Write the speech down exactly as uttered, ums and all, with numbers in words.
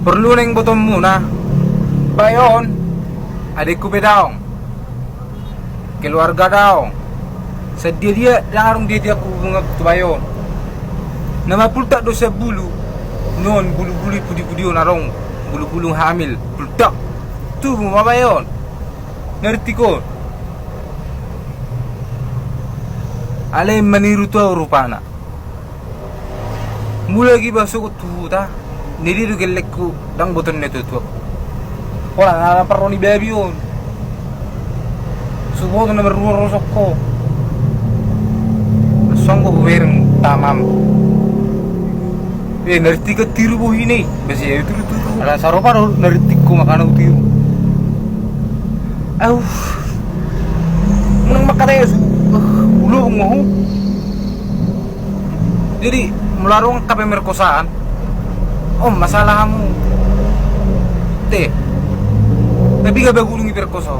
Porlu naeng botoonmuna, bae on, adekku pe daong, keluarga daong. Sadia dia ndang adong dia dia hubungan tu bae on. Na mapultak do sian bulu, non bulu-bulu i pudi-pudi on adong, bulu-bulu hamil, pultak. Tubu ma bae on. Ngerti ho? Alai maniru tu au rupana. Mulak iba sogot tu huta, nida do gellengku, ndang botoon ni tua-tua. Pola na parro ni babi on. So boto na marruor rosok ho. Songgop hubereng tamam. Eh, naritik tiru bohina i. Basi ya tiru tiru. Ala saropa do naritik ho makana tiru. Au. Menang makata ya su. Ulo ngahu. Jadi mula adong angka pemerkosaan. Oh, masalah hamu. Te. Tapi gak bagulung i perkosa.